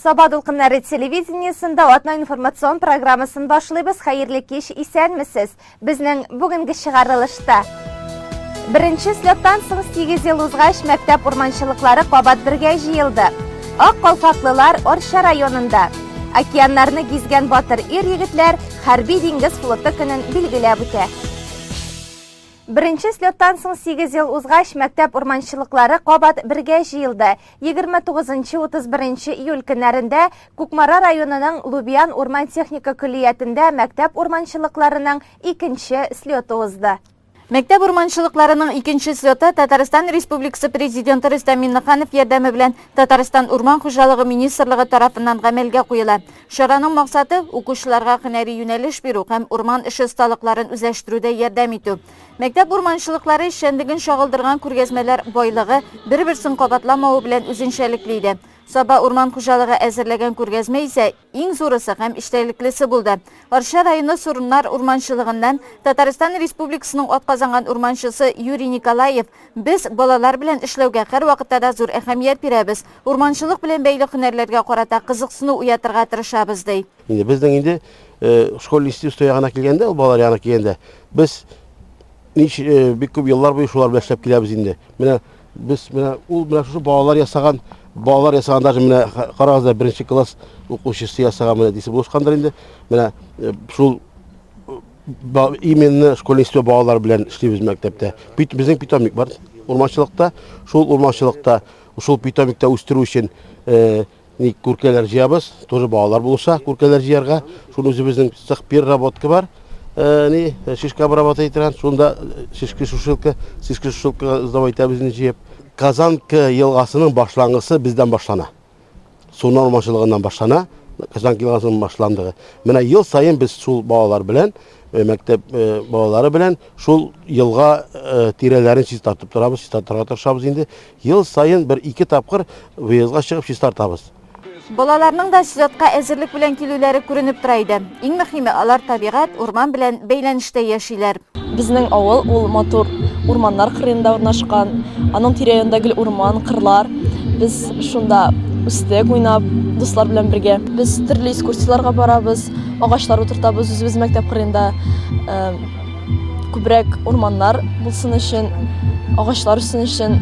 Саба дулкыннары телевидениесендә атна информацион программасын башлыйбыз. Хәерле кич, исәнмесез. Безнең бүгенге чыгарылышта Беренче слеттан соң 8 ел узгач, мәктәп урманчылыклары кабат бергә җыелды. Ак калфаклылар Арча районында. Океаннарны гизгән батыр ир-егетләр хәрби диңгез флоты көнен билгеләп үтә. Беренче слеттан соң 8 ел узгач, мәктәп урманчылыклары кабат бергә җыелды. 29-31 июль көннәрендә Кукмара районының Лубян урман техника көллиятендә мәктәп урманчылыкларының икенче слеты узды. Мәктәп урманчылыкларының икенче слеты Татарстан Республикасы Президенты Рөстәм Миңнеханов ярдәме белән Татарстан Урман хуҗалыгы министрлыгы тарафыннан гамәлгә куела. Чараның максаты, укучыларга һөнәри юнәлеш бирү һәм урман эше осталыкларын үзләштерүдә ярдәм итү. Мәктәп урманчылыклары эшчәнлеген чагылдырган күргәзмәләр байлыгы, бер-берсен кабатламавы белән үзенчәлекле иде. Саба урман хуҗалыгы әзерләгән күргәзмә исә иң зурысы һәм эчтәлеклесе булды. Арча районы Сурнар урманчылыгыннан Татарстан Республикасының атказанган урманчысы Юрий Николаев, Без балалар белән эшләүгә һәрвакытта да зур әһәмият бирәбез, урманчылык белән бәйле һөнәрләргә карата кызыксыну уятырга тырышабыз, ди. Инде безнең инде школьный институт ягына килгәндә, ул балалар ягына килгәндә, без нич бик күп еллар буе шулар белән эшләп киләбез инде. Менә без менә ул менә шушы балалар ясаган, балалар ясаган даже менә карагыз да беренче класс укучысы ясаган менә дисе булышкандыр инде. Менә шул именно школьный институт балалар белән эшлибез мәктәптә. Бит безнең питомник бар урманчылыкта. Шул урманчылыкта, шул питомникта үстерү өчен Ник күркәләр җыябыз, тоже балалар булыша күркәләр җыярга. Шул үзебезнең цех переработка бар. Ни, шишка обрабатывать итергән, шунда шишка сушилка, шишка сушилка сдавать итәбез инде җыеп. Казанка елгасының башлангысы бездән башлана. Су урманчылыгыннан башлана. Казанка елгасының башландыгы. Менә ел саен без шул балалар белән, мәктәп балалары белән шул елга тирәләрен чистартып торабыз, чистартырга тырышабыз инде. Ел саен бер-ике тапкыр выездга чыгып чистартабыз. Балаларның да слетка әзерлек белән килүләре күренеп тора иде. Иң мөһиме, алар табигать, урман белән бәйләнештә яшиләр. Безнең авыл ул матур урманнар кырыенда урнашкан. Аның тирә-юнында гел урман, кырлар. Без шунда үстек уйнап, дуслар белән бергә. Без төрле экскурсияләргә барабыз, агачлар утыртабыз үзебез мәктәп кырыенда. Күбрәк урманнар булсын өчен, агачлар үссен өчен,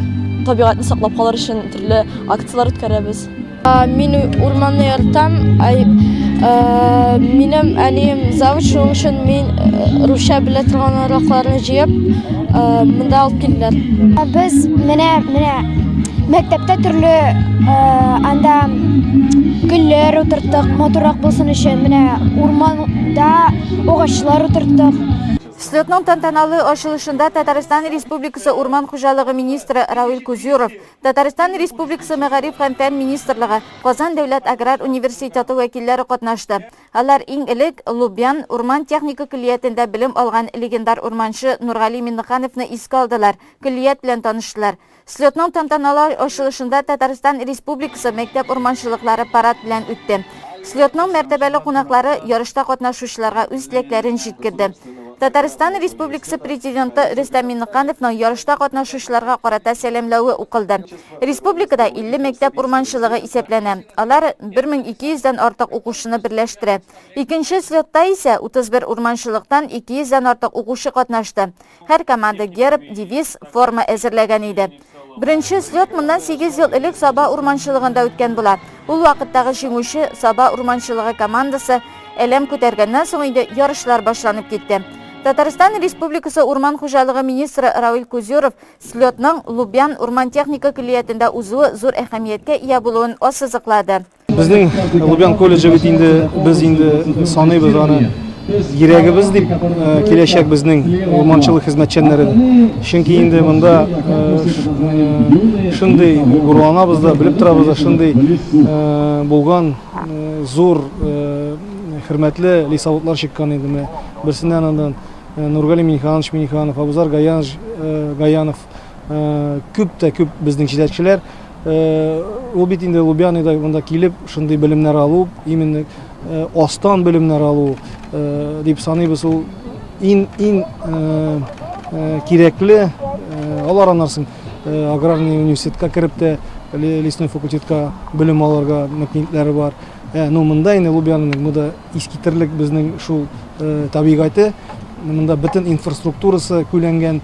табигатьне саклап калыр өчен төрле акцияләр үткәрәбез. Мин урманны яратам. Минем әнием завуч, шуның өчен мин русча белә торган уракларны җыеп, монда алып килделәр. Без менә менә мәктәптә төрле анда гөлләр утырттык, матуррак булсын өчен. Менә урманда агачлар утырттык. Слетның тантаналы ачылышында Татарстан Республикасы Урман хуҗалыгы министры Равил Кузюров, Татарстан Республикасы Мәгариф һәм фән министрлыгы, Казан дәүләт аграр университеты вәкилләре катнашты. Алар иң элек Лубян урман техника көллиятендә белем алган легендар урманчы Нургали Миннехановны искә алдылар, көллият белән таныштылар. Слетның тантаналы ачылышында Татарстан Республикасы мәктәп урманчылыклары парад белән үтте. Слетның мәртәбәле кунаклары ярышта катнашучыларга үз теләкләрен җиткерде. Татарстан Республикасы Президенты Рөстәм Миңнехановның ярышта катнашучыларга карата сәламләве укылды. Республикада 50 мәктәп урманчылыгы исәпләнә. Алар 1200 дән артык укучыны берләштерә. Икенче слетта исә 31 урманчылыктан 200 дән артык укучы катнашты. Һәр команда герб, девиз, форма әзерләгән иде. Беренче слет моннан 8 ел элек Саба урманчылыгында үткән була. Ул вакыттагы җиңүче Саба урманчылыгы командасы әләм күтәргәннән соң инде ярышлар башланып китте. Татарстан Республикасы урман хуҗалыгы министры Равил Кузюров слетның Лубян урман техника көллиятендә узуы зур әһәмияткә ия булуын ассызыклады. Безнең Лубян колледжы бит инде без инде саныйбыз аны йөрәгебез дип э, киләчәк безнең урманчылык хезмәтчәннәре. Чөнки инде монда э, э, шундый горурланабыз да, белеп торабыз да, шундый булган зур хөрмәтле лесоводлар чыккан инде менә. Берсеннән аннан Нургали Миниханович Миниханов, Абузар Гаянович Гаянов, күп тә күп безнең җитәкчеләр. Ул бит инде Лубяныйда монда килеп, шундый белемнәр алу, именно астан белемнәр алу дип саныйбыз. Ул иң иң кирәкле, алар аннан соң Аграрный университетка кереп тә лесной факультетка белем алырга мөмкинлекләре бар. Ну, монда инде Лубянның монда искитерлек безнең шул табигате, монда бөтен инфраструктурасы көйләнгән,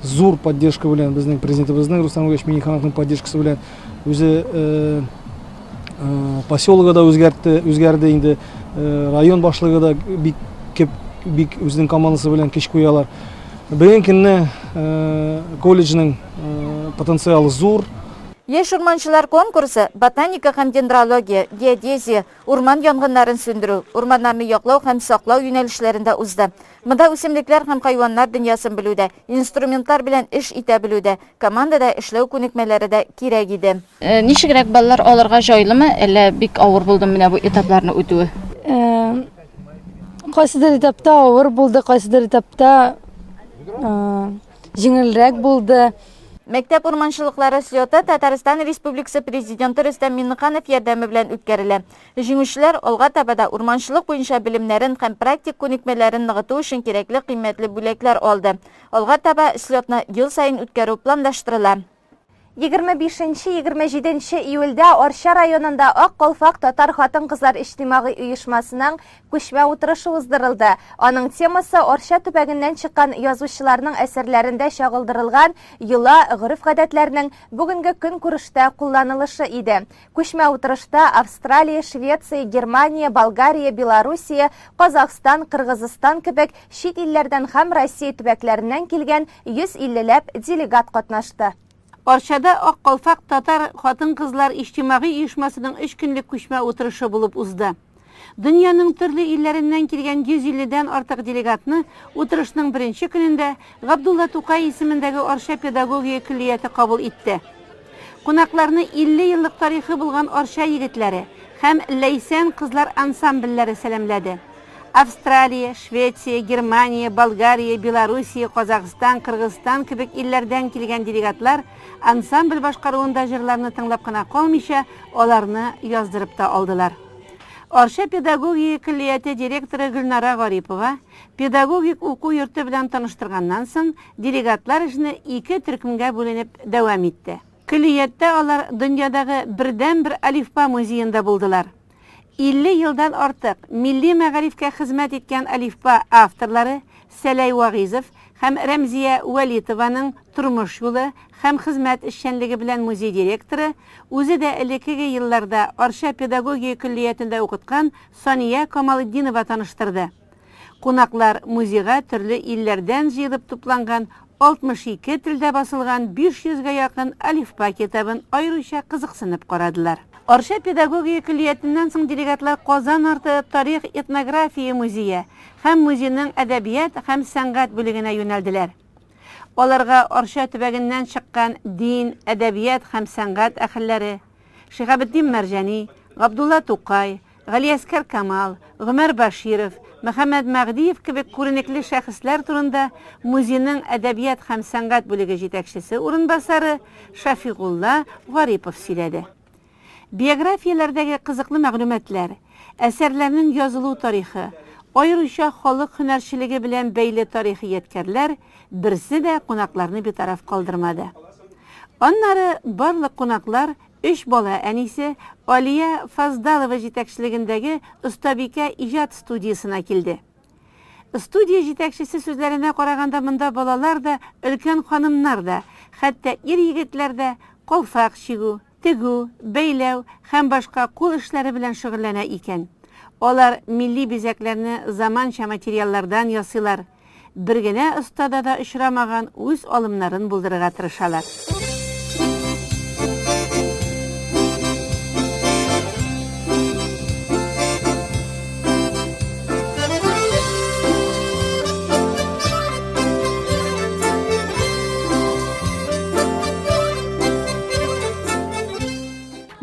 зур поддержка белән безнең президентыбызның Рустам Ильич Миннихановның поддержкасы белән үзе поселогы да үзгәртте, үзгәрде инде. Район башлыгы да бик күп бик үзенең командасы белән көч куялар. Бүгенге көнне колледжның потенциалы зур. Яшь урманчылар конкурсы ботаника һәм дендрология, геодезия, урман янгыннарын сүндерү, урманнарны яклау һәм саклау юнәлешләрендә узды. Монда үсемлекләр һәм хайваннар дөньясын белү дә, инструментлар белән эш итә белү дә, командада эшләү күнекмәләре дә кирәк иде. Ничегрәк баллар алырга җайлымы, әллә бик авыр булдымы менә бу этапларны үтүе? Кайсыдыр этапта авыр булды, кайсыдыр этапта җиңелрәк булды. Мәктәп урманчылыклары слеты Татарстан Республикасы Президенты Рөстәм Миңнеханов ярдәме белән үткәрелә. Җиңүчеләр алга таба да урманчылык буенча белемнәрен һәм практик күнекмәләрен ныгыту өчен кирәкле кыйммәтле бүләкләр алды. Алга таба слетны ел саен үткәрү планлаштырыла. 25-27 июльдә Арча районында Ак калфак татар хатын-кызлар иҗтимагый оешмасының күчмә утырышы уздырылды. Аның темасы Арча төбәгеннән чыккан язучыларның әсәрләрендә чагылдырылган йола, гореф-гадәтләрнең бүгенге көнкүрештә кулланылышы иде. Күчмә утырышта Австралия, Швеция, Германия, Болгария, Белоруссия, Казахстан, Кыргызстан кебек чит илләрдән һәм Россия төбәкләреннән килгән 150 ләп делегат катнашты. Арчада Ак калфак татар хатын-кызлар иҗтимагый оешмасының өч көнлек күчмә утырышы булып узды. Дөньяның төрле илләреннән килгән 150 дән артык делегатны утырышның беренче көнендә Габдулла Тукай исемендәге Арча педагогия көллияте кабул итте. Кунакларны 50 еллык тарихы булган Арча егетләре һәм Ләйсән кызлар ансамбльләре сәламләде. Австралия, Швеция, Германия, Болгария, Белоруссия, Казахстан, Кыргызстан кебек илләрдән килгән делегатлар ансамбль башкаруында җырларны тыңлап кына калмыйча, аларны яздырып та алдылар. Арча педагогия көллияте директоры Гөлнара Гарипова педагогик уку йорты белән таныштырганнан соң, делегатлар эшне ике төркемгә бүленеп дәвам итте. Көллияттә алар дөньядагы бердәнбер Әлифба музеенда булдылар. 50 елдан артык милли мәгарифкә хезмәт иткән Әлифба авторлары Сәләй Вагыйзов һәм Рәмзия Вәлитованың тормыш юлы һәм хезмәт эшчәнлеге белән музей директоры, үзе дә элеккеге елларда Арча педагогия көллиятендә укыткан Сания Камалетдинова таныштырды. Кунаклар музейга төрле илләрдән җыелып тупланган 62 телдә басылган 500 гә якын Әлифба китабын аеруча кызыксынып карадылар. Арча педагогия көллиятеннән соң делегатлар Казан арты тарих-этнография музее һәм музейның әдәбият һәм сәнгать бүлегенә юнәлделәр. Аларга Арча төбәгеннән чыккан дин, әдәбият һәм сәнгать әһелләре, Шиһабетдин Мәрҗани, Габдулла Тукай, Галиәскәр Камал, Гомәр Бәширов, Мөхәммәд Мәһдиев кебек күренекле шәхесләр турында музейның әдәбият һәм сәнгать бүлеге җитәкчесе урынбасары Шәфигулла Гарипов сөйләде. Биографияләрдәге кызыклы мәгълүматлар, әсәрләрнең язылу тарихы, аеруча халык һөнәрчелеге белән бәйле тарихи ядкәрләр берсе дә кунакларны битараф калдырмады. Аннары барлык кунаклар Өч бала әнисе Алия Фаздалова җитәкчелегендәге Остабикә иҗат студиясенә килде. Студия җитәкчесе сүзләренә караганда, монда балалар да, өлкән ханымнар да, хәтта ир-егетләр дә калфак чигү, тегү, бәйләү һәм башка кул эшләре белән шөгыльләнә икән. Алар милли бизәкләрне заманча материаллардан ясыйлар, Бер генә остада да очрамаган үз алымнарын булдырырга тырышалар.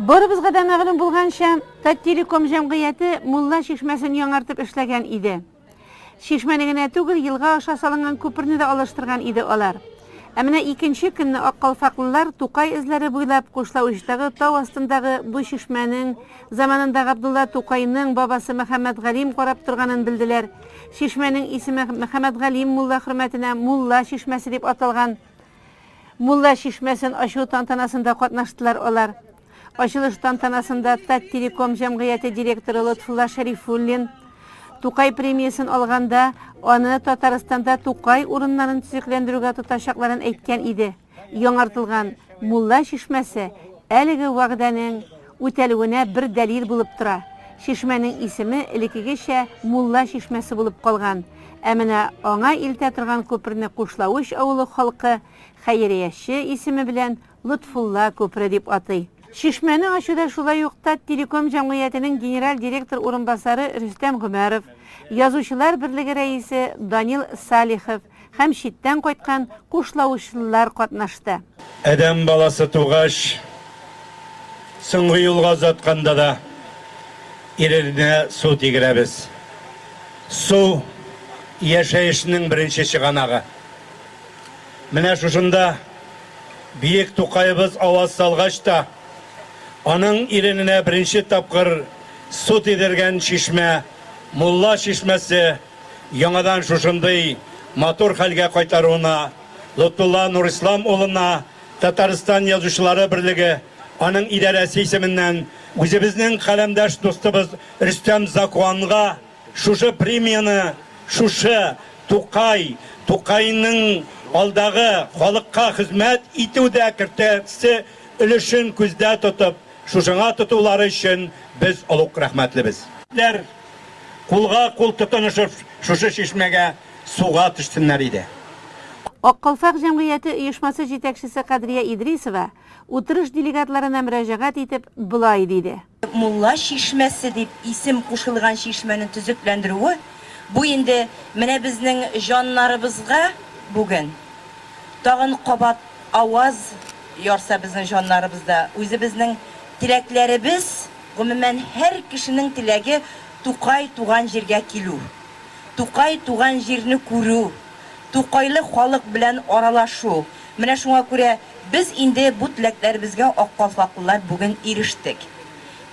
Барыбызга да мәгълүм булганча, Таттелеком җәмгыяте Мулла чишмәсен яңартып эшләгән иде. Чишмәне генә түгел, елга аша салынган күперне дә алыштырган иде алар. Ә менә икенче көнне аккалфаклылар Тукай эзләре буйлап Кушлавычтагы тау астындагы бу чишмәнең заманында Габдулла Тукайның бабасы Мөхәммәтгалим карап торганын белделәр. Чишмәнең исеме Мөхәммәтгалим мулла хөрмәтенә Мулла чишмәсе дип аталган. Мулла чишмәсен ачу тантанасында катнаштылар алар. Ачылыш тантанасында Таттелеком җәмгыяте директоры Лотфулла Шәрифуллин, Тукай премиясен алганда, аны Татарстанда Тукай урыннарын төзекләндерүгә тотачакларын әйткән иде. Яңартылган Мулла чишмәсе әлеге вәгъдәнең үтәлүенә бер дәлил булып тора. Чишмәнең исеме элеккегечә Мулла чишмәсе булып калган. Ә менә аңа илтә торган күперне Кушлавыч авылы халкы хәйрияче исеме белән Лотфулла күпере дип атый. Чишмәне ачуда шулай ук Таттелеком җәмгыятенең генераль директор урынбасары Рөстәм Гомәров, Язучылар берлеге рәисе Данил Салихов һәм читтән кайткан кушлавычлылар катнашты. Адәм баласы тугач, соңгы юлга озатканда да ирененә су тигерәбез. Су, яшәешнең беренче чыганагы. Менә шушында Биек Тукаебыз аваз салгач та, аның ирененә беренче тапкыр су тидергән чишмә, Мулла чишмәсе яңадан шушындый матур хәлгә кайтаруына Лотфулла Нурислам улына Татарстан Язучылары берлеге, аның идарәсе исеменнән үзебезнең каләмдәш дустыбыз Рөстәм Закуанга Шушы премияне шушы Тукай, Тукайның алдагы халыкка хезмәт итүдә кертәсе өлешен күздә тотып, шушыңа тотулары өчен без олуг рәхмәтлебез. Ләр кулга-кул тотынышып шушы чишмәгә суга төшсеннәр иде. Ак калфак җәмгыяте оешмасы җитәкчесе Кадрия Идрисова, утырыш делегатларына мөрәҗәгать итеп, болай диде. Мулла чишмәсе дип исем кушылган чишмәне төзекләндерүе, бу инде менә безнең җаннарыбызга бүген тагын кабат аваз ярса безнең җаннарыбызда, үзебезнең теләкләребез, гомумән, һәр кешенең теләге Тукай туган җиргә килү, Тукай туган җирне күрү, Тукайлы халык белән аралашу. Менә шуңа күрә без инде бу теләкләребезгә аккалфаклылар бүген ирештек.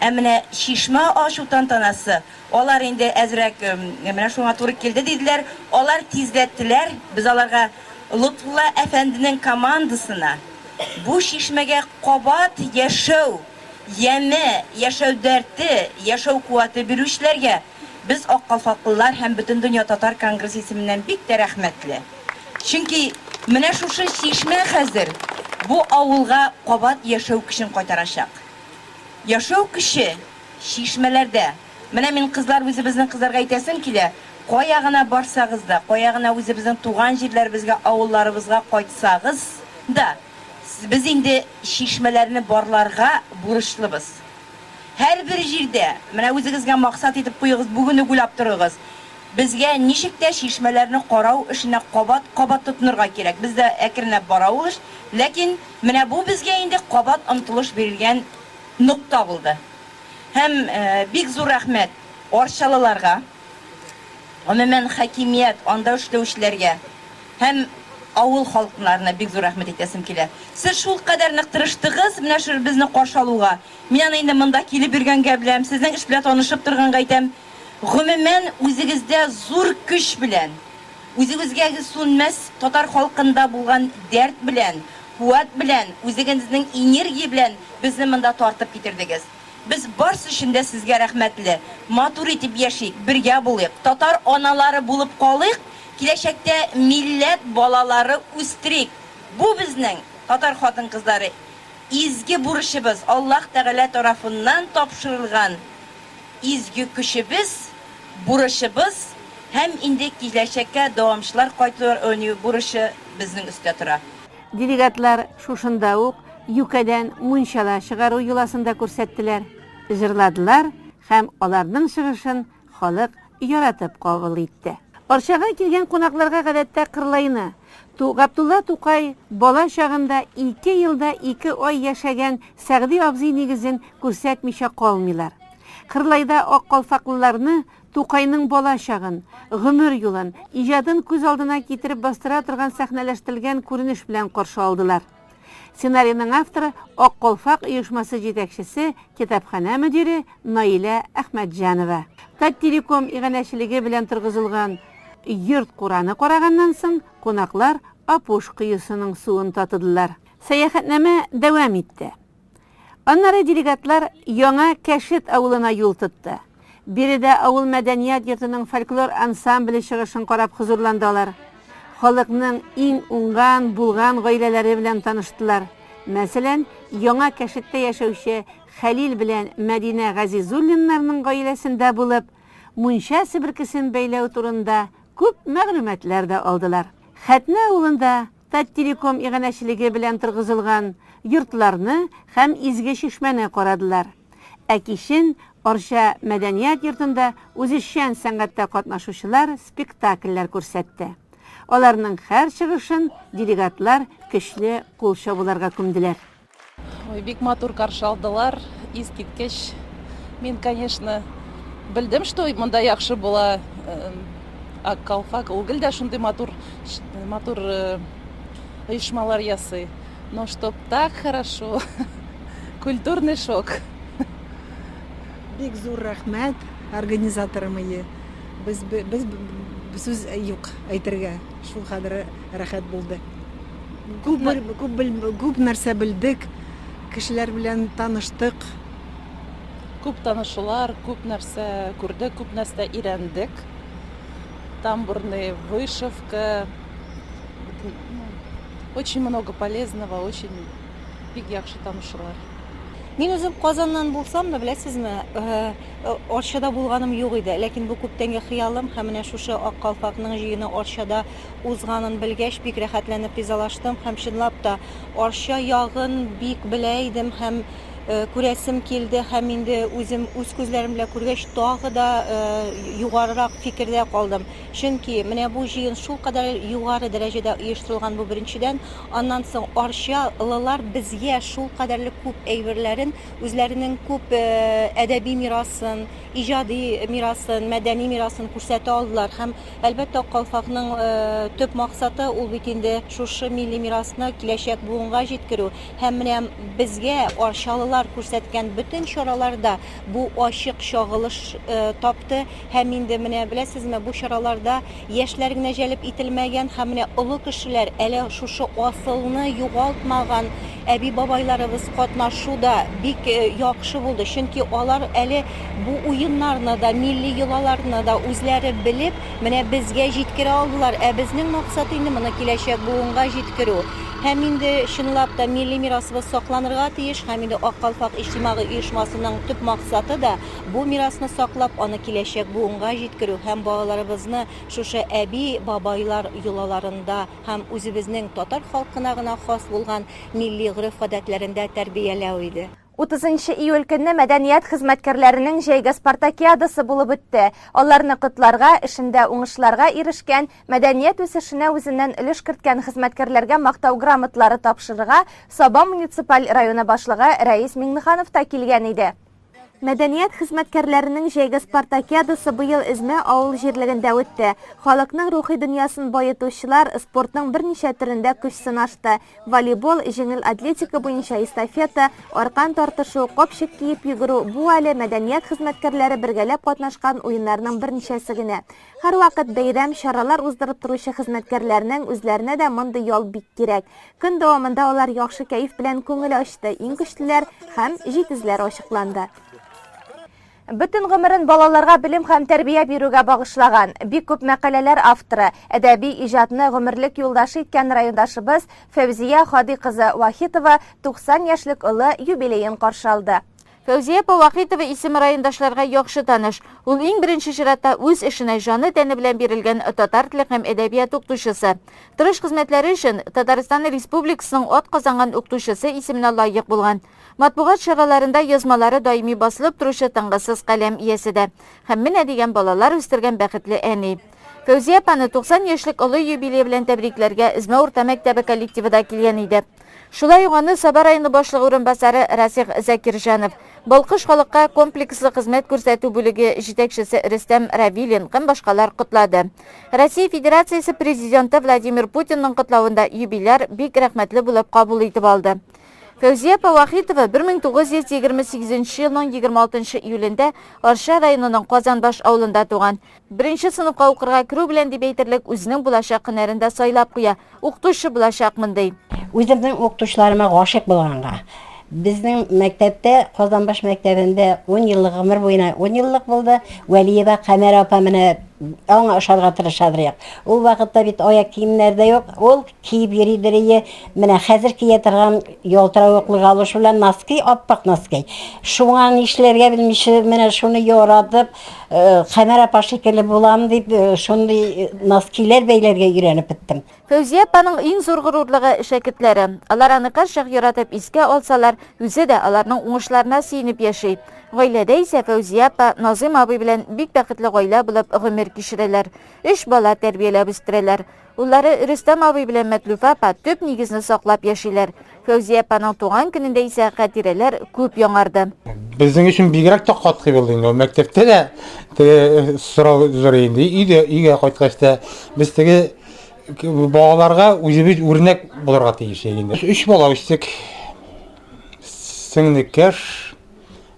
Ә менә чишмә ачу тантанасы, алар инде әзрәк менә шуңа туры килде диделәр, алар тизләттеләр, без аларга Лотфулла әфәнденең командасына бу чишмәгә кабат яшәү яме, яшәү дәрте, яшәү куәте бирүчеләргә Без аккалфаклылар һәм Бөтендөнья татар конгрессы исеменнән бик тә рәхмәтле. Чөнки менә шушы чишмә хәзер бу авылга кабат яшәү көчен кайтарачак. Яшәү көче, чишмәләрдә. Менә мин кызлар, үзебезнең кызларга әйтәсем килә, кая гына барсагыз да, кая гына үзебезнең туган җирләребезгә, авылларыбызга кайтсагыз да, без инде чишмәләрне барларга бурычлыбыз. Һәрбер җирдә, менә үзегезгә максат итеп куегыз, бүген үк уйлап торыгыз, безгә ничек тә чишмәләрне карау эшенә кабат-кабат тотынырга кирәк. Бездә әкренләп бара ул эш, ләкин менә бу безгә инде кабат омтылыш бирелгән нокта булды. Һәм бик зур рәхмәт арчалыларга, гомумән, хакимият, анда эшләүчеләргә. Һәм авыл халкынарына бик зур рәхмәт әйтәсем килә. Сез шулкадәр нык тырыштыгыз менә шул безне каршы алуга. Мин аны инде монда килеп йөргәнгә беләм, сезнең эш белән танышып торганга әйтәм. Гомумән, үзегездә зур көч белән, үзегезгәге сүнмәс татар халкында булган дәрт белән, куәт белән, үзегезнең энергия белән безне монда тартып китердегез. Без барсы өчен дә сезгә рәхмәтле. Матур итеп яшик, бергә булыйк, татар аналары булып калыйк, киләчәктә милләт балалары үстерик. Бу безнең, татар хатын-кызлары, изге бурычыбыз, Аллаһ Тәгалә тарафыннан тапшырылган изге көчебез, бурычыбыз һәм инде киләчәккә дәвамчылар кайту бурычы безнең өстә тора. Делегатлар шушында ук юкәдән мунчала чыгару йоласын да күрсәттеләр, җырладылар һәм аларның чыгышын халык яратып кабул итте. Арчага килгән кунакларга гадәттә Кырлайны, Ту Габдулла Тукай бала чагында ике елда ике ай яшәгән Сәгъди абзый нигезен күрсәтмичә калмыйлар. Кырлайда аккалфаклыларны Тукайның бала чагын, гомер юлын, иҗадын күз алдына китереп бастыра торган сәхнәләштерелгән күренеш белән каршы алдылар. Сценарийның авторы Ак калфак оешмасы җитәкчесе, китапханә мөдире Наилә Әхмәтҗанова. Таттелеком иганәчелеге белән торгызылган йорт-кураны караганнан соң, кунаклар Апуш коесының суын татыдылар. Сәяхәтнамә дәвам итте. Аннары делегатлар Яңа Кәшет авылына юл тотты. Биредә авыл мәдәният йортының фольклор ансамбле чыгышын карап хозурланды алар. Халыкның иң уңган, булган гаиләләре белән таныштылар. Мәсәлән, Яңа Кәшеттә яшәүче Хәлил белән Мәдинә Газизуллиннарның гаиләсендә булып, мунча себеркесен бәйләү турында күп мәгълүматлар да алдылар. Хәтнә авылында Таттелеком иганәчелеге белән торгызылган йортларны һәм Изге чишмәне карадылар. Ә кичен Арча мәдәният йортында үзешчән сәнгатьтә катнашучылар спектакльләр күрсәтте. Аларның һәр чыгышын делегатлар көчле кул чабуларга күмделәр. Ой, бик матур каршы алдылар, искиткеч. Мин, конечно, белдем, что монда яхшы була. Ак калфак, ул гел дә шундый матур, матур оешмалар ясый. Но чтоб так хорошо, культурный шок. Бик зур рәхмәт организаторым ие. Без, без сүз юк әйтергә. Шул хәдәр рәхәт булды. Күп, күп, күп нәрсә белдек, кешеләр белән таныштык. Күп танышулар, күп нәрсә күрдек, күп нәрсә өйрәндек. Тамбурный вышивка, очень много полезного, очень бик яхшы танышулар. Мин үзем Казаннан булсам да, беләсезме, э, Арчада булганым юк иде. Ләкин бу күптәнге хыялым һәм менә шушы Ак калфакның җыены Арчада узганын белгәч, бик рәхәтләнеп ризалаштым һәм чынлап та Арча ягын бик белә идем һәм күрәсем килде һәм инде үзем үз күзләрем белән күргәч, тагы да югарырак фикердә калдым. Чөнки менә бу җыен шулкадәр югары дәрәҗәдә оештырылган, бу беренчедән, аннан соң Арча лылар безгә шулкадәрле күп әйберләрен, үзләренең күп әдәби мирасын, иҗади мирасын, мәдәни мирасын күрсәтә алдылар һәм Әлбәттә, Ак калфакның төп максаты ул бит инде шушы милли мирасны киләчәк буынга җиткерү. Һәм менә безгә арчалылар күрсәткән бөтен чараларда бу ачык чагылыш тапты. Һәм инде менә беләсезме, бу чараларда яшьләр генә җәлеп ителмәгән һәм менә олы кешеләр, әле шушы асылны югалтмаган әби-бабайларыбыз катнашу да бик яхшы булды. Чөнки алар әле Бу уеннарны да, милли йолаларны да үзләре белеп, менә безгә җиткерә алдылар. Ә безнең максат инде моны киләчәк буынга җиткерү. Һәм инде чынлап та милли мирасыбыз сакланырга тиеш һәм инде Ак калфак иҗтимагый оешмасының төп максаты да бу мирасны саклап, аны киләчәк буынга җиткерү һәм балаларыбызны шушы әби-бабайлар йолаларында һәм үзебезнең татар халкына гына хас булган милли гореф-гадәтләрендә тәрбияләү иде. 30 июль көнне мәдәният хезмәткәрләренең җәйге спартакиадасы булып үтте. Аларны котларга, эшендә уңышларга ирешкән, мәдәният үсешенә үзеннән өлеш керткән хезмәткәрләргә мактау грамоталары тапшырырга Саба муниципаль районы башлыгы Рәис Миңнеханов та килгән иде. Мәдәният хезмәткәрләренең җәйге спартакиадасы быел Эзмә авыл җирлегендә үтте. Халыкның рухи дөньясын баетучылар спортның берничә төрендә көч сынашты. Волейбол, җиңел атлетика буенча эстафета, аркан тартышу, капчык киеп йөгерү, бу әле мәдәният хезмәткәрләре бергәләп катнашкан уеннарның берничәсе генә. Һәрвакыт бәйрәм, чаралар уздырып торучы хезмәткәрләрнең үзләренә дә мондый ял бик кирәк. Көн дәвамында алар яхшы кәеф белән күңел ачты, иң көчлеләр һәм җитезләр ачыкланды. Бөтен гомерен балаларга белем һәм тәрбия бирүгә багышлаган, бик күп мәкаләләр авторы, әдәби иҗатны гомерлек юлдашы иткән райондашыбыз Фәүзия Һади кызы Вахитова 90 яшьлек олы юбилеен каршы алды. Фәүзия апа Вахитова исеме райондашларга яхшы таныш. Ул иң беренче чиратта үз эшенә җаны-тәне белән бирелгән татар теле һәм әдәбияты укытучысы. Тырыш хезмәтләре өчен Татарстан Республикасының атказанган укытучысы исеменә лаек булган. Матбугат чараларында язмалары даими басылып торучы тынгысыз каләм иясе дә. Һәм менә дигән балалар үстергән бәхетле әни. Фәүзия апаны 90 яшьлек олы юбилее белән тәбрикләргә Эзмә урта мәктәбе коллективы да килгән иде. Шулай ук аны Саба районы башлыгы урынбасары Расих Закирҗанов, Балкыш халыкка комплекслы хезмәт күрсәтү бүлеге җитәкчесе Рөстәм Равилин һәм башкалар котлады. Россия Федерациясе Президенты Владимир Путинның котлавын да юбиляр бик рәхмәтле булып кабул итеп алды. Фәүзия апа Вахитова 1928 елның 26 июлендә Арча районының Казанбаш авылында туган. Беренче сыйныфка укырга керү белән дип әйтерлек үзенең булачак һөнәрен дә сайлап куя, укытучы булачакмын ди. Үземнең укытучыларыма гашыйк булганга. Безнең мәктәптә, Казанбаш мәктәбендә ун еллык гомер буена ун еллык булды. Вәлиева Камәр апа менә аңа ошарга тырышадыр як. Ул вакытта бит аяк киемнәр дә юк. Ул киеп йөридер ие. Менә хәзер кия торган ялтыравыклы галош белән носки, ап-ак носки. Шуңа нишләргә белмичә, менә шуны яратып, э, Камәр апа шикелле булам дип, э, шундый носкиләр бәйләргә өйрәнеп беттем. Фәүзия апаның иң зур горурлыгы, шәкертләре. Алар аны һәрчак яратып искә алсалар, үзе дә аларның уңышларына сөенеп яши. Гаиләдә исә Фәүзия апа Назыйм абый белән бик бәхетле гаилә булып гомер кичерәләр. Өч бала тәрбияләп үстерәләр. Уллары Рөстәм абый белән Мәтлүфә апа төп нигезне саклап яшиләр. Фәүзия апаның туган көнендә исә хатирәләр күп яңарды. Безнең өчен бигрәк тә катгый булды инде. Мәктәптә дә теге сорау зур инде. Өйдә өйгә кайткач та без теге балаларга үзебез үрнәк булырга тиеш инде. Өч бала үстек. Сеңлекәш,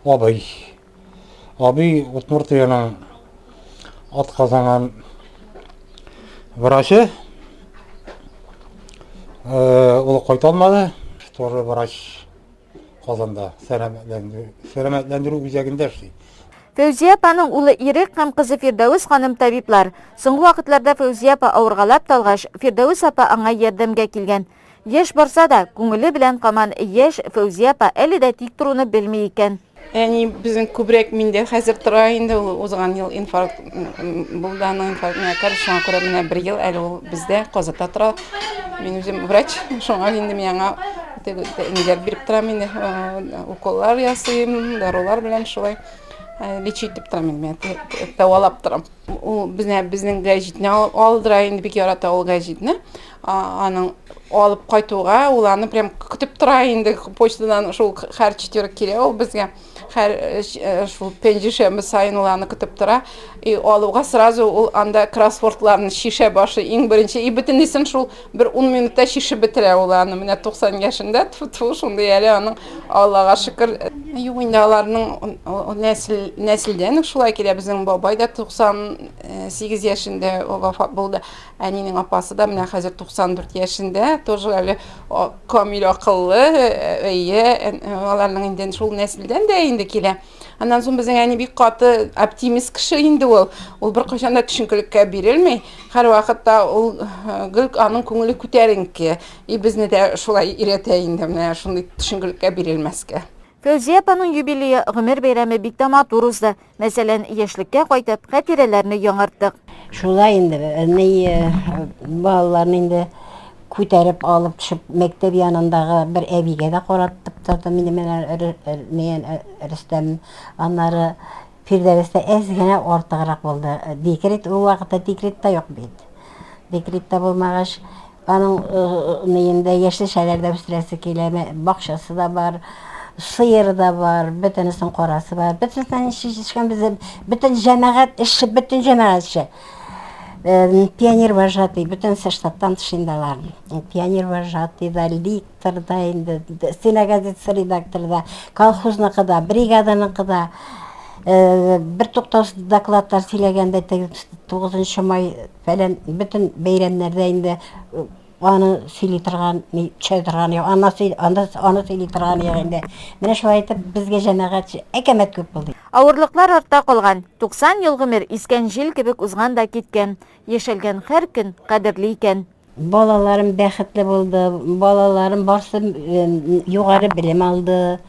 абый. Абый Удмуртиянең атказанган врачы. Э, ул кайта алмады. Тоже врач Казанда сәламәтләндерү үзәгендә эшли. Фәүзия апаның улы Ирек һәм кызы Фирдәвес ханым табиблар. Соңгы вакытларда Фәүзия апа авыргалап талгач, Фирдәвес апа аңа ярдәмгә килгән. Яшь барса да, күңеле белән каман яшь Фәүзия апа әле дә тик торуны белми икән. Әни безнең күбрәк миндә хәзер тора инде, ул узган ел инфаркт булды, аның инфаркт миокард, шуңа күрә менә бер ел әле ул бездә Казанда тора. Мин үзем врач, шуңа инде мин аңа ниләр биреп торам инде, уколлар ясыйм, дарулар белән шулай лечить итеп торам инде, мин дәвалап торам. Ул безне безнең гәҗитне алдыра инде, бик ярата ул гәҗитне. Аның алып кайтуга ул аны прям көтеп тора инде почтадан шул һәр четверг килә ул безгә. Һәр э, э, шул пәнҗешәмбе саен ул аны көтеп тора. И алуга сразу ул анда кроссвордларны шишә башлый иң беренче. И бөтенесен шул бер 10 минутта шишеп бетерә ул аны. Менә 90 яшендә тфу-тфу шундый әле аның Аллага шөкер. Юк инде аларның нәсел нәселдән үк шулай килә. Безнең бабай да 98 яшендә вафат булды. Әнинең апасы да менә хәзер 94 яшендә, тоже әле камил акыллы, әйе, аларның инде шул нәселдән дә инде килә. Аннан соң безнең әни бик каты оптимист кеше инде ул. Ул беркайчан да төшенкелеккә бирелми. Һәрвакытта ул гел аның күңеле күтәренке. И безне дә шулай өйрәтә инде менә шундый төшенкелеккә бирелмәскә. Фәүзия апаның юбилее, гомер бәйрәме бик тә матур узды. Мәсәлән, яшьлеккә кайтып, хатирәләрне яңарттык. Шулай инде, ни балаларны инде күтәреп алып төшеп, мәктәп янындагы бер әбигә дә каратып тордым инде менә ни Рөстәм. Аннары Фирдәвестә әз генә артыграк булды. Декрет, ул вакытта декрет та юк бит. Декрет та булмагач, Аның ниендә яшелчәләр дә үстерәсе килә, бакчасы да бар, сыеры да бар, бөтенесен карасы бар. Бөтенесеннән ничек җитешкән безне, бөтен җәмәгать эше, бөтен җәмәгать эше. Пионер вожатый, бөтенесе штаттан тыш инде алар. Пионер вожатый да, ликтор да инде, стена газетасы редакторы да, колхозныкы да, бригаданыкы да. Бер туктаусыз докладлар сөйләгәндә, теге 9 май Фәлән бөтен бәйрәмнәрдә инде аны сөйли торган, төшә торган юк, аны сөйли, аны, аны сөйли торган юк инде. Менә шулай итеп безгә җәмәгать әкәмәт күп булды. Авырлыклар артта калган. 90 ел гомер искән җил кебек узган да киткән. Яшәлгән һәр көн кадерле икән. Балаларым бәхетле булды, балаларым барсы югары белем алды.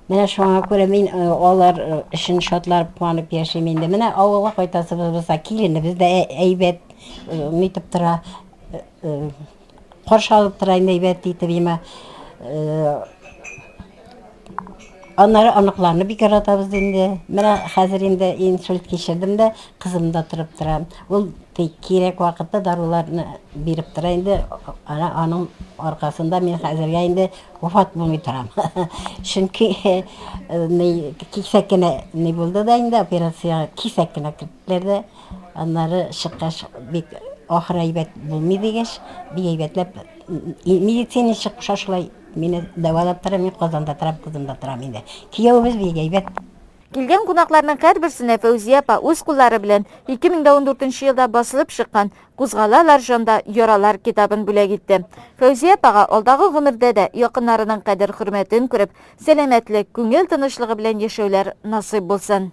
Менә шуңа күрә мин алар өчен шатланып, куанып яшим инде. Менә авылга кайтасыбыз булса, киленебез дә әйбәт нитеп тора, каршы алып тора инде әйбәт итеп, имә. Аннары оныкларны бик яратабыз инде. Менә хәзер инде инсульт кичердем дә, кызым да торып тора. Ул Тик кирәк вакытта даруларны биреп тора инде. Ана аның аркасында мин хәзергә инде вафат булмый торам. Чөнки ни кисәк кенә ни булды да инде операциягә кисәк кенә керттеләр дә. Аннары чыккач бик ахыр әйбәт булмый дигәч, бик әйбәтләп медицина ничек куша шулай мине дәвалап тора. Мин Казанда торам, кызымда торам инде. Киявебез бик әйбәт. Килгән кунакларның һәрберсенә Фәүзия апа үз куллары белән 2014 нче елда басылып чыккан Кузгалалар җанда яралар китабын бүләк итте. Фәүзия апага алдагы гомердә дә якыннарының кадер-хөрмәтен күреп, сәламәтлек, күңел тынычлыгы белән яшәүләр насыйп булсын.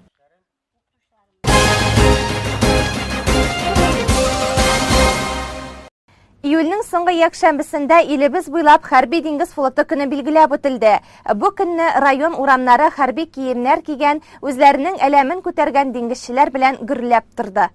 Июльнең соңгы якшәмбесендә илебез буйлап хәрби диңгез флоты көне билгеләп үтелде. Бу көнне район урамнары хәрби киемнәр кигән, үзләренең әләмен күтәргән диңгезчеләр белән гөрләп торды.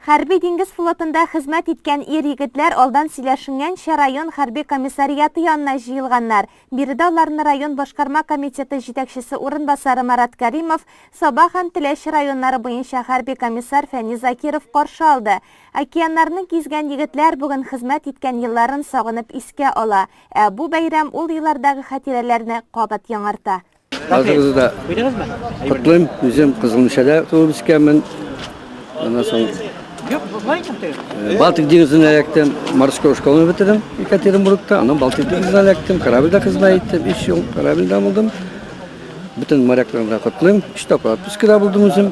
Хәрби диңгез флотында хезмәт иткән ир-егетләр алдан сөйләшенгәнчә район хәрби комиссариаты янына җыелганнар. Биредә аларны район башкарма комитеты җитәкчесе урынбасары Марат Кәримов, Саба һәм Теләче районнары буенча хәрби комиссар Фәнис Закиров каршы алды. Океаннарны гизгән егетләр бүген хезмәт иткән елларын сагынып искә ала. Ә бу бәйрәм ул еллардагы хатирәләрне кабат яңарта. Барыгызны да котлыйм. Үзем Кызыл Мишәдә туып үскәнмен. Аннан соң Балтик диңгезенә эләктем. Морской школаны бетердем Екатеринбургта. Аннан Балтик диңгезенә эләктем. Корабльдә хезмәт иттем. Өч ел корабльдә булдым. Бөтен морякларны да котлыйм. Өч тапкыр отпускада булдым үзем.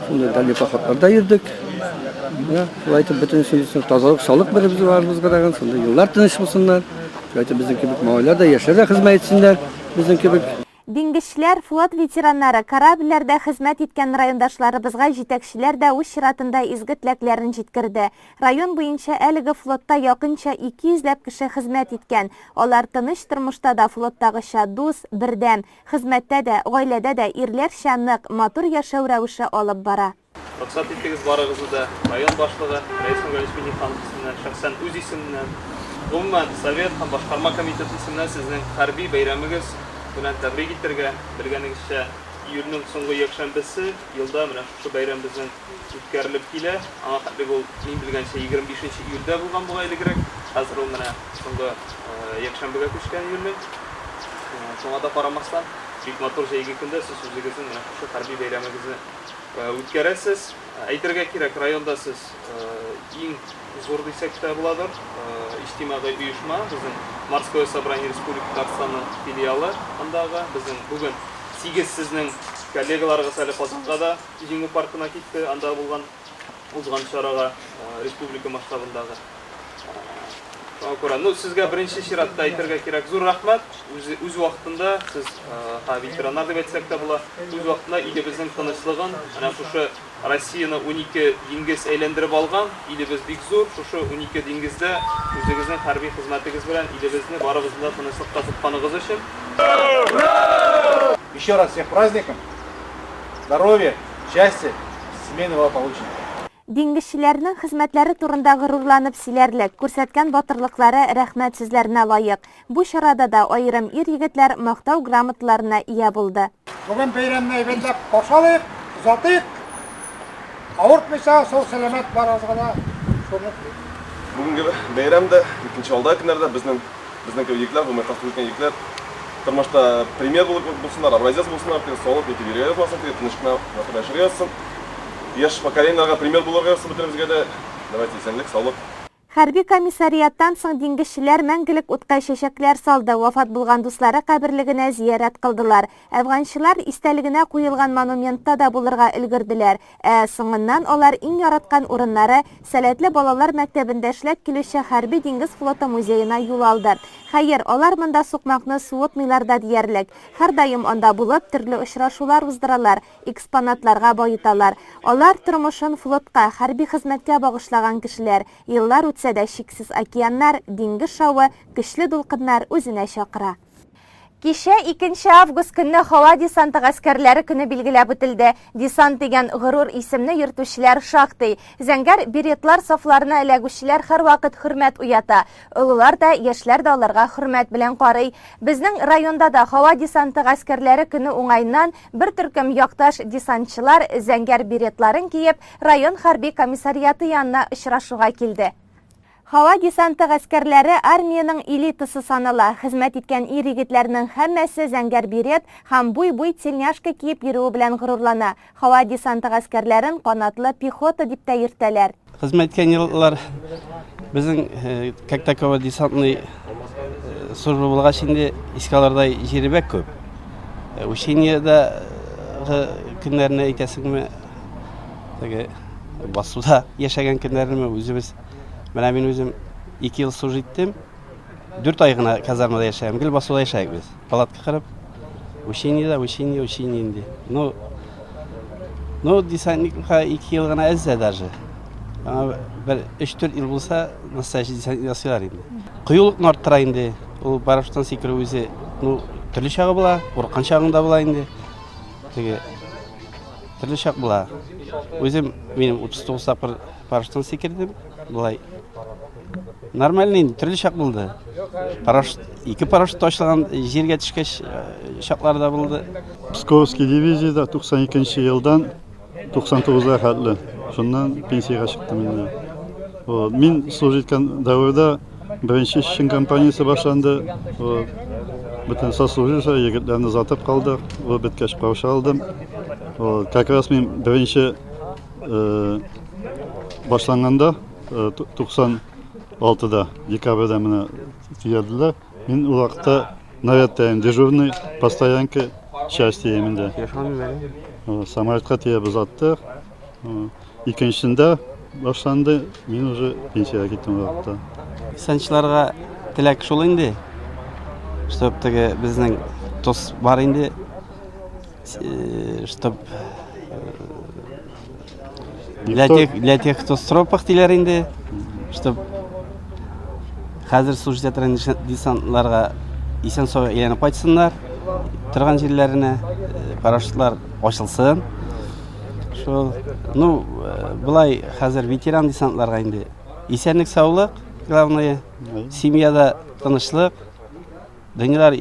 Шунда дальний походларда йөрдек. Менә шулай итеп бөтенесен тазалык, саулык биреп барыбызга да. Шунда еллар тыныч булсыннар. Шулай итеп безнең кебек малайлар да, яшьләр дә хезмәт итсеннәр безнең кебек. Диңгезчеләр, флот ветераннары, корабльләрдә хезмәт иткән райондашларыбызга җитәкчеләр дә үз чиратында изге теләкләрен җиткерде. Район буенча әлеге флотта якынча 200 ләп кеше хезмәт иткән. Алар тыныч тормышта да флоттагыча дус, бердәм, хезмәттә дә, гаиләдә дә ирләрчә нык, матур яшәү рәвеше алып бара. Рөхсәт итегез барыгызны да район башлыгы Рәис Нургалиевич Миңнеханов исеменнән, шәхсән үз исемемнән, гомумән, Совет һәм Башкарма комитеты исеменнән сезнең хәрби бәйрәмегез белән тәбрик итәргә. Белгәнегезчә, июльнең соңгы якшәмбесе елда менә шушы бәйрәм безнең үткәрелеп килә. Аңа хәтлек ул, мин белгәнчә, 25 нче июльдә булган бугай элегрәк. Хәзер ул менә соңгы якшәмбегә күчкән июльнең. Шуңа да карамастан, бик матур җәйге көндә сез үзегезнең менә шушы хәрби бәйрәмегезне Үткәрәсез. Әйтергә кирәк, районда сез иң зур дисәк тә буладыр, иҗтимагый оешма, безнең Морское собрание Республики Татарстанның филиалы андагы. Безнең бүген сигез сезнең коллегаларыгыз әле Казанга да Җиңү паркына китте, анда булган узган чарага республика масштабындагы. Шуңа күрә, ну, сезгә беренче чиратта әйтергә кирәк, зур рәхмәт. Үзе, үз вакытында сез, ха, ветераннар дип әйтсәк тә була, үз вакытында илебезнең тынычлыгын, менә шушы Россияне 12 диңгез әйләндереп алган, илебез бик зур, шушы 12 диңгездә үзегезнең хәрби хезмәтегез белән илебезне, барыбызны да тынычлыкта тотканыгыз өчен. Еще раз всех праздником! Здоровья, счастья, семейного благополучия! Диңгезчеләрнең хезмәтләре турында горурланып сөйләрлек, күрсәткән батырлыклары рәхмәт сүзләренә лаек. Бу чарада да аерым ир-егетләр Мактау грамоталарына ия булды. Бүген бәйрәмне әйбәтләп каршы алыйк, озатыйк. Авыртмыйча, сау-сәламәт барыгызга да шуны телим. Бүгенге бәйрәм дә, икенче алдагы көннәрдә безнең Безнең кебек егетләр, гомер тартып үткән егетләр тормышта пример булып булсыннар, образец булсыннар, теге салып яки бирергә язмасын, теге тыныч кына матур яшәргә язсын. Яшь поколениеләргә пример булырга язсын бөтенебезгә дә. Давайте исәнлек, саулык. Хәрби комиссариаттан соң диңгезчеләр мәңгелек утка чәчәкләр салды, вафат булган дуслары каберлегенә зиярәт кылдылар. Әфганчылар истәлегенә куелган монументта да булырга өлгерделәр. Ә соңыннан алар иң яраткан урыннары, Сәләтле балалар мәктәбендә эшләп килүче Хәрби-диңгез флоты музеена юл алды. Хәер, алар монда сукмакны суытмыйлар да диярлек. Һәрдаим анда булып, төрле очрашулар уздыралар, экспонатларга баеталар. Алар, тормышын флотка, хәрби хезмәткә багышлаган кешеләр. Еллар үтсә дә, чиксез океаннар, диңгез шавы, көчле дулкыннар үзенә чакыра. Кичә 2 август көнне һава десанты гаскәрләре көне билгеләп үтелде. Десант дигән горур исемне йөртүчеләр шактый. Зәңгәр беретлар сафларына эләгүчеләр һәрвакыт хөрмәт уята. Олылар да, яшьләр дә аларга хөрмәт белән карый. Безнең районда да һава десанты гаскәрләре көне уңаеннан бер төркем якташ десантчылар зәңгәр беретларын киеп, район хәрби комиссариаты янына очрашуга килде. Һава десанты гаскәрләре армиянең элитасы санала. Хезмәт иткән ир-егетләрнең һәммәсе зәңгәр берет һәм буй-буй тельняшка киеп йөрүе белән горурлана. Һава десанты гаскәрләрен канатлы пехота дип тә йөртәләр. Хезмәт иткән еллар безнең как таковой десантный служба булгач инде искә алырдай җире бик күп. Учениедагы көннәрне әйтәсеңме, теге басуда яшәгән көннәрнеме үзебез Менә мин үзем 2 ел служить иттем. 4 ай гына казармада яшәдем. Гел басуда яшәдек без. Палатка корып. Учение да, учение, учение инде. Ну, ну, десантникка 2 ел гына әз дә даже. Аңа бер 3-4 ел булса, настоящий десантник ясыйлар инде. Кыюлыкны арттыра инде. Ул парашюттан сикерү үзе, ну, төрле чагы була, курыккан чагың да була инде. Теге төрле чак була. Үзем минем 39 тапкыр Парашюттан сикердем. Болай. Нормальный инде, төрле чак булды. Парашют, ике парашют ачылган җиргә төшкәч э, чаклар да булды. Псковский дивизиядә 92 елдан 99-га хәтле. Шуннан пенсиягә чыктым инде. Вот. Мин служить иткән дәвердә беренче Чечен кампаниясе башланды. Вот. Бөтен сослуживший егетләрне озатып калдык. Ул беткәч каршы алдым. Вот. Как раз мин беренче э, башланганда 96-да декабрьдә менә төяделәр. Мин ул вакытта нарядта идем, дежурный по стоянке части идем инде. Самолетка төяп озаттык. Икенчесендә башланды, мин уже пенсиягә киттем ул вакытта. Десантчыларга теләк шул инде, чтоб теге безнең тоз бар инде, чтоб Для тех, для тех, кто в стропах диләр инде, чтоб хәзер служить итә десантларга исән сау әйләнеп кайтсыннар, торган җирләренә, э, парашютлар ачылсын. Шул, ну, э, былай хәзер ветеран десантларга инде исәнлек, саулык, главное, семьяда тынычлык, дөньялар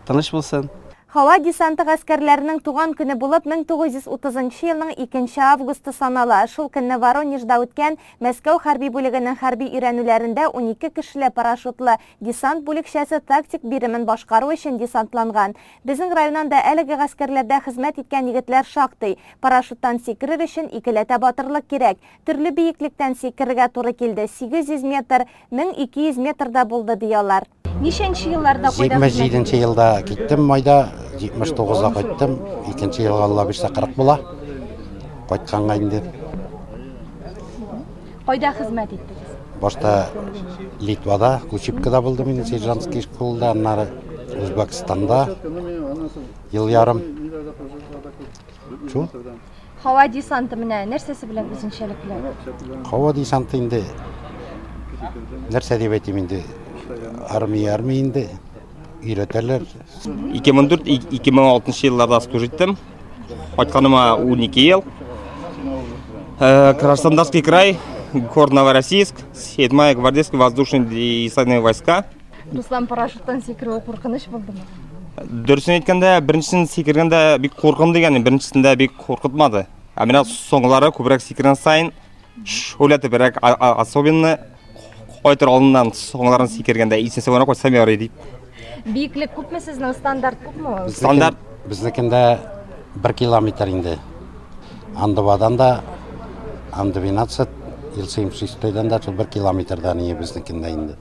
тыныч булсын. Һава десанты гаскәрләренең туган көне булып 1930 нчы елның 2 нче августы санала. Шул көнне Воронежда үткән Мәскәү хәрби бүлегенең хәрби өйрәнүләрендә 12 кешеле парашютлы десант бүлекчәсе тактик биремен башкару өчен десантланган. Безнең районнан да әлеге гаскәрләрдә хезмәт иткән егетләр шактый. Парашюттан сикерер өчен икеләтә батырлык кирәк. Төрле биеклектән сикерергә туры килде, 800 метр, 1200 метр да булды, ди алар. Ничәнче елларда кайда хезмәт 77 нче елда киттем майда, 79-да кайттым. Икенче елга Алла бирсә 40 була. Кайтканга инде. Кайда хезмәт иттегез? Башта Литвада, учебкада булдым инде, сержантский школада, аннары Үзбәкстанда ел ярым. Шул. Һава десанты менә нәрсәсе белән үзенчәлекле? Һава десанты инде нәрсә дип әйтим инде, армия армия инде өйрәтәләр. 2004-2006 елларда служить иттем. Кайтканыма 12 ел. Э, Краснодарский край, город Новороссийск, 7-я гвардейская воздушно-десантные войска. Руслан, парашюттан сикерүе куркыныч булдымы? Дөресен әйткәндә, беренчесен сикергәндә бик куркым дигән, беренчесендә бик куркытмады. Ә менә соңгылары күбрәк сикергән саен шүләтебрәк, особенно кайтыр алдыннан соңгыларын сикергәндә исән сау гына кайтсам ярый дип. Биеклек күпме сезнең стандарт күпме ул? Стандарт безнекендә 1 километр инде. Андыбадан да Ан-12, Ил-76-дан да шул 1 километрдан ие безнекендә инде.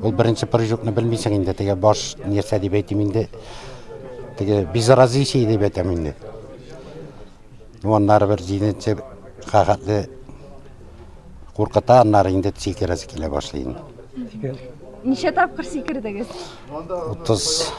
Ул беренче прыжокны белмисең инде, теге баш нәрсә дип әйтим инде, теге безразличие дип әйтәм инде. Ну, аннары бер җиденче хәтле куркыта, аннары инде сикерәсе килә башлый инде. Ничә тапкыр сикердегез? 30.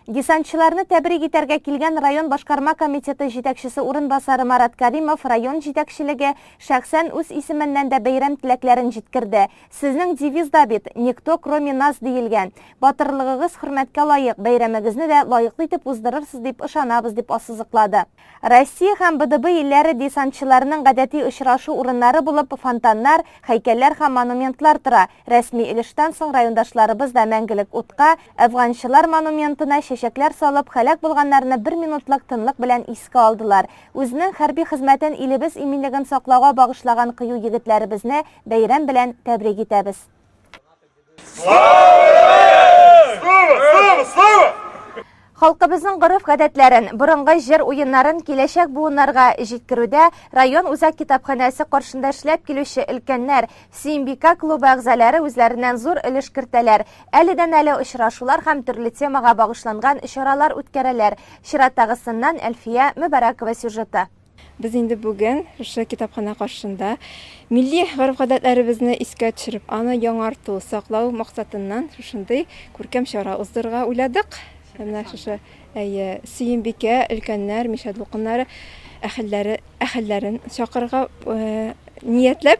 Десантчыларны тәбрик итәргә килгән район башкарма комитеты җитәкчесе урынбасары Марат Каримов район җитәкчелеге, шәхсән үз исеменнән дә бәйрәм теләкләрен җиткерде. Сезнең девизда бит, Никто кроме нас диелгән. Батырлыгыгыз хөрмәткә лаек, бәйрәмегезне дә лаеклы итеп уздырырсыз дип ышанабыз, дип ассызыклады. Россия һәм БДБ илләре десантчыларының гадәти очрашу урыннары булып фонтаннар, һәйкәлләр һәм монументлар тора. Рәсми өлештән соң райондашларыбыз да мәңгелек утка, әфганчылар монументына чәчәкләр салып, һәлак булганнарны бер минутлык тынлык белән искә алдылар. Үзенең хәрби хезмәтен илебез иминлеген саклауга багышлаган кыю егетләребезне бәйрәм белән тәбрик итәбез. Слава! Слава! Слава! Халкыбызның гореф-гадәтләрен, борынгы җыр уеннарын киләчәк буыннарга җиткерүдә район үзәк китапханәсе каршында эшләп килүче өлкәннәр, Сөембикә клубы әгъзалары үзләреннән зур өлеш кертәләр. Әледән-әле очрашулар һәм төрле темага багышланган чаралар үткәрәләр. Чираттагысыннан Әлфия Мөбарәкова сюжеты. Без инде бүген шушы китапханә каршында милли гореф-гадәтләребезне искә төшереп, аны яңарту, саклау максатыннан шушындый күркәм чара уздырырга уйладык. Менә шушы, әйе, Сөембикә, өлкәннәр, Мишә дулкыннары әһелләре, әһелләрен чакырырга ниятләп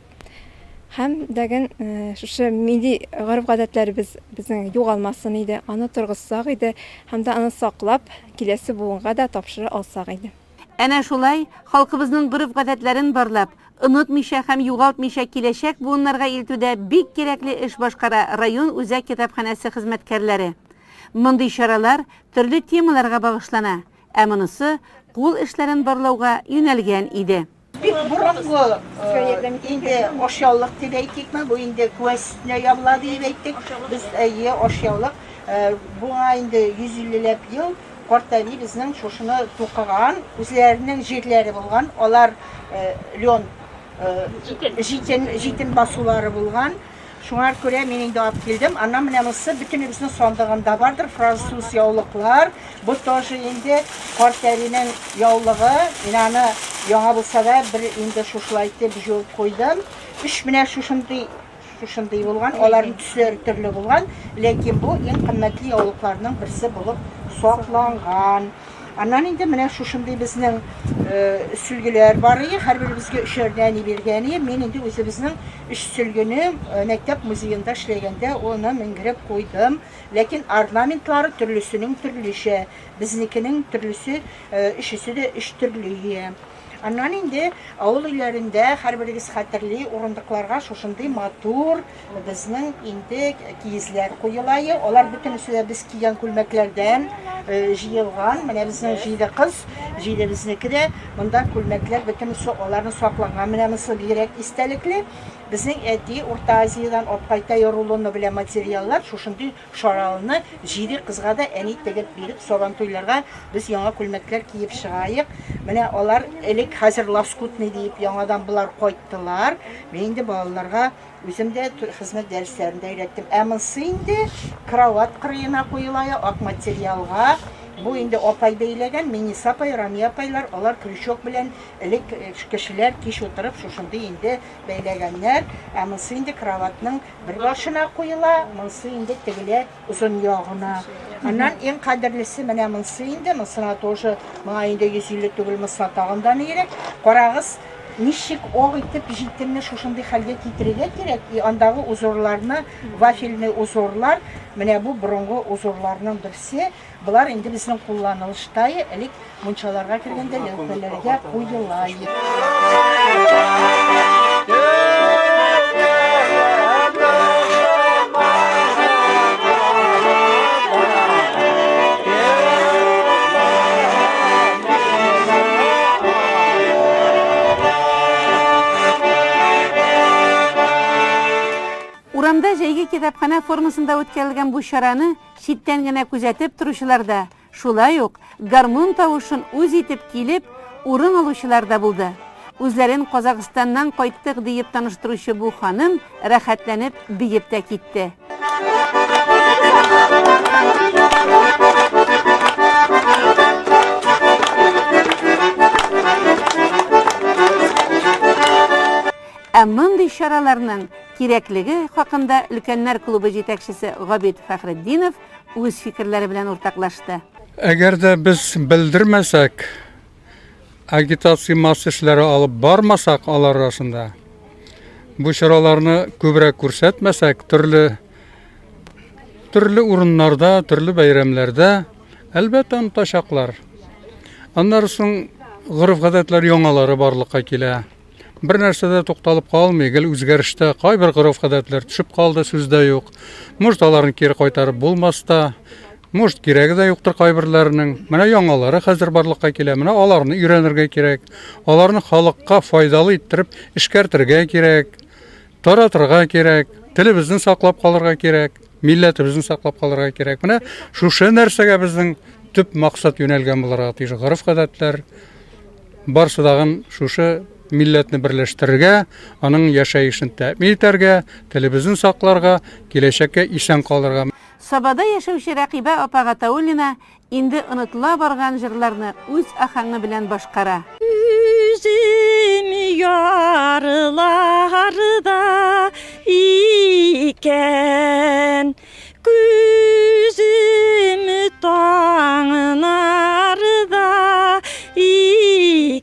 һәм дәген шушы милли гореф-гадәтләребез безнең югалмасын иде, аны торгызсак иде һәм дә аны саклап, киләсе буынга да тапшыра алсак иде. Әнә шулай, халкыбызның гореф-гадәтләрен барлап, онытмыйча һәм югалтмыйча киләчәк буыннарга илтүдә бик кирәкле эш башкара район үзәк китапханәсе хезмәткәрләре. Мондый чаралар төрле темаларга багышлана, ә монысы кул эшләрен барлауга юнәлгән иде. Бик борынгы инде ашъяулык дип әйтикме, бу инде күәс өстенә ябыла диеп әйттек. Без әйе, ашъяулык. Буңа инде 150 ләп ел карт әби безнең шушыны тукыган, үзләренең җирләре булган, алар лен җитен, җитен басулары булган. Шуңар күрә мин инде алып килдем. Аннан менә монысы бөтенебезнең сандыгында бардыр, француз яулыклар. Бу тоже инде карт әбинең яулыгы. Мин аны яңа булса да бер инде шушылай итеп җуып куйдым. Өч менә шушындый шушындый булган, аларның төсләре төрле булган, ләкин бу иң кыйммәтле яулыкларның берсе булып сакланган. Аннан инде менә шушындый безнең сөлгеләр бар ие, һәрберебезгә өчәрдән әни биргән ие. Мин инде үзебезнең өч сөлгене мәктәп музеенда эшләгәндә оны менгереп куйдым. Ләкин орнаментлары төрлесенең төрлечә. Безнекенең төрлесе, өчесе дә өч төрле ие. Аннан инде авыл өйләрендә, һәрберегез хәтерли, урындыкларга шушындый матур безнең инде киезләр куела. Алар бөтенесе дә без кигән күлмәкләрдән җыелган. Менә безнең җиде кыз, җидебезнеке дә монда күлмәкләр бөтенесе аларны сакланган. Менә монысы бигрәк истәлекле. Безнең әти Урта Азиядән апкайта рулоны белән материаллар шушындый Шаралны җиде кызга да әни тегеп биреп, Сабантуйларга без яңа күлмәкләр киеп чыгаек. Менә алар элек, хәзер лоскутный диеп яңадан болар кайттылар. Мин инде балаларга үзем дә хезмәт дәресләрендә өйрәттем. Ә монсы инде кровать кырыена куела, ак материалга. Бу инде апай бәйләгән, Миниса апай, Рамия апайлар, алар крючок белән элек кешеләр кич утырып шушындый инде бәйләгәннәр. Ә монсы инде кроватьның Бер башына куела, монсы инде тегелә озын ягына. Аннан иң кадерлесе менә монсы инде, монсына тоже, моңа инде 150 түгел, монсына тагын да нирәк. Карагыз, ничек ак итеп җитенне шушындый хәлгә китерергә кирәк, и андагы узорларны, вафельный узорлар, менә бу борынгы узорларның берсе. Болар инде безнең кулланылышта, элек мунчаларга кергәндә ләүкәләргә куела. Урамда җәйге китапханә формасында үткәрелгән бу чараны Читтән генә күзәтеп торучылар да, шулай ук гармун тавышын үз итеп килеп, урын алучылар да булды. Үзләрен Казахстаннан кайттык диеп таныштыручы бу ханым рәхәтләнеп биеп тә китте. Ә мондый чараларның кирәклеге хакында өлкәннәр клубы җитәкчесе Габит Фәхретдинов үз фикерләре белән уртаклашты. Әгәр дә без белдермәсәк, агитация масса эшләре алып бармасак алар арасында, бу чараларны күбрәк күрсәтмәсәк, төрле төрле урыннарда, төрле бәйрәмнәрдә, әлбәттә, онытачаклар. Аннары соң гореф-гадәтләр яңалары барлыкка килә. Бер нәрсә дә тукталып калмый, гел үзгәрештә. Кайбер гореф-гадәтләр төшеп калды, сүз дә юк. Может, аларны кире кайтарып булмас та. Может, кирәге дә юктыр кайберләренең. Менә яңалары хәзер барлыкка килә. Менә аларны өйрәнергә кирәк. Аларны халыкка файдалы иттереп эшкәртергә кирәк. Таратырга кирәк. Телебезне саклап калырга кирәк. Милләтебезне саклап калырга кирәк. Менә шушы нәрсәгә безнең төп максат юнәлгән булырга тиеш. Гореф-гадәтләр Барсы дагын шушы милләтне берләштерергә, аның яшәешен тәэмин итәргә, телебезне сакларга, киләчәккә исән калырга. Сабада яшәүче Рәкыйбә апа Гатауллина инде онытыла барган җырларны үз ахаңы белән башкара. Үзем ярларда икән, Күзем таңнарда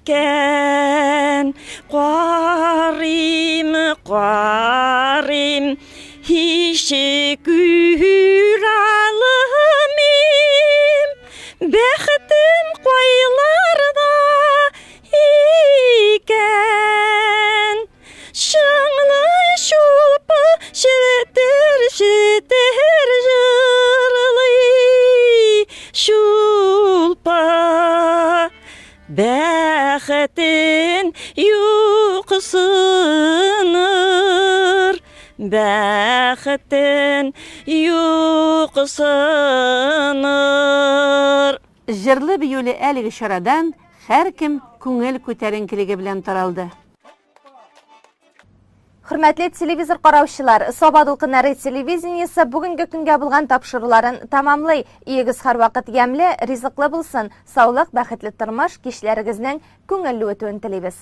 икән, Карыйм, карыйм, һич күрә алмыйм, Бәхетем кайларда икән? Чыңлый чулпы челтер-челтер җырлый чулпы. Бәхетен юксыныр, бәхетен юксыныр. Җырлы-биюле әлеге чарадан һәркем күңел күтәренкелеге белән таралды. Хөрмәтле телевизор караучылар, Саба дулкыннары телевидениесе бүгенге көнгә булган тапшыруларын тәмамлый. Өегез һәрвакыт ямьле, ризыклы булсын. Саулык, бәхетле тормыш, кичләрегезнең күңелле үтүен телибез.